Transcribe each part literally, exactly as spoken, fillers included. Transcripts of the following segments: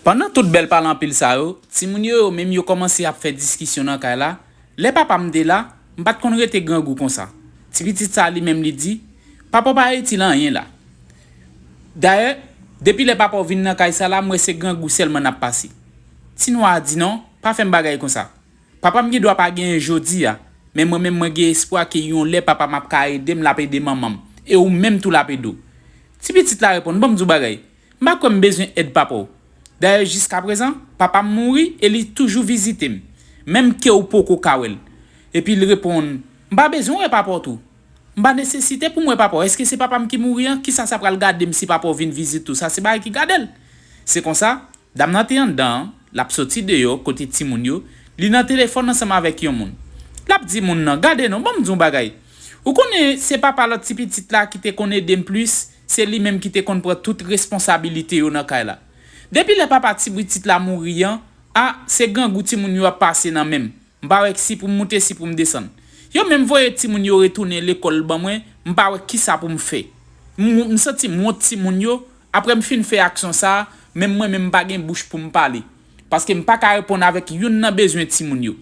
Pandan tout bèl pale anpil sa yo, timoun yo, yo menm yo kòmanse ap fè diskisyon nan kay la. Lè papa m te la, m pa t konn rete grangou konsa. Ti pitit sa li menm li di, "Papa w pa itil anyen la. Dayè, depi lè papa w vin nan kay sa la, m wè se grangou sèlman n ap pase." Ti nwa a di, "Non, pa fè m bagay konsa. Papa m gen dwa pa genyen jodi a, men mwen menm mwen gen espwa ke yon lè papa m ap ka ede m, l ap ede manman m. E ou menm tou l ap ede w." Ti pitit la reponn, "Ban m di w bagay. M pa kwè m bezwen èd papa w. Dayè, jiskaprezan, papa m mouri e li toujou vizite m, menm ke w poko ka wè l." Epi l reponn, "M pa bezwen wè papa w tou. M pa nesesite pou m wè papa w. Èske se papa m ki mouri an? Kisa sa pral gade m si papa w vin vizit ou? Sa se bagay ki gade l." Se konsa, dam nan te anndan an, l ap soti deyò kote timoun yo, li nan telefòn ansanm avèk yon moun. L ap di moun nan, "Gade non, ban m di w bagay. Ou konnen se papa lòt ti pitit la ki te konn ede m plis, se li menm ki te konn pran tout responsabilite yo nan kay la. Depi lè papa ti pitit la mouri an, a, se grangou timoun yo ap pase nan men m. M pa wè si pou m moute, si pou m desann. Yo menm voye timoun yo retounen lekòl ban mwen, m pa wè kisa pou m fè. M, m santi m wont timoun yo, apre m fin fè aksyon sa a, menm mwen menm m pa gen bouch pou m pale. Paske m pa ka reponn avèk youn nan bezwen timoun yo.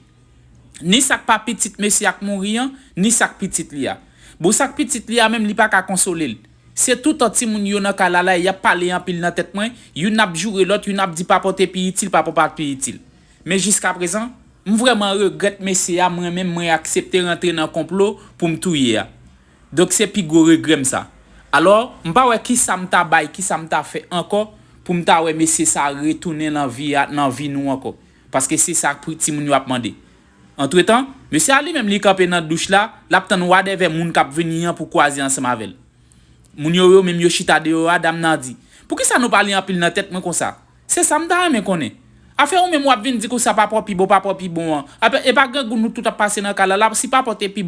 Ni sa k pa pitit mesye a k mouri an, ni sa k pitit li a. Bon, sa k pitit li a menm, li pa ka konsole l. Se toutan timoun yo nan kay la la, y ap pale anpil nan tèt mwen, youn ap joure lòt, youn ap di papa w te pi itil, papa w pa t pi itil. Men jiskaprezan, m vrèman regrèt mesye a, mwen menm mwen aksepte rantre nan konplo pou m touye a. Donk se pi gwo regrè m sa. Alò, m pa wè kisa m ta bay, kisa m ta fè ankò pou m ta wè mesye sa retounen nan vi a, nan vi nou ankò. Paske se sa pri timoun yo ap mande. Antretan, mesye a li menm li kanpe nan douch la, l ap tann wadèvè moun k ap vini an pou kwaze ansanm avè l. Moun yo yo menm yo chita deyò a, dam nan di, "Poukisa nou pale anpil nan tèt mwen konsa? Se sa m ta renmen konnen. Afè ou menm w ap vin di konsa papa w pi bon, papa w pi bon an. Apre, e pa grangou nou tout ap pase nan kay la, la si papa w te pi bon,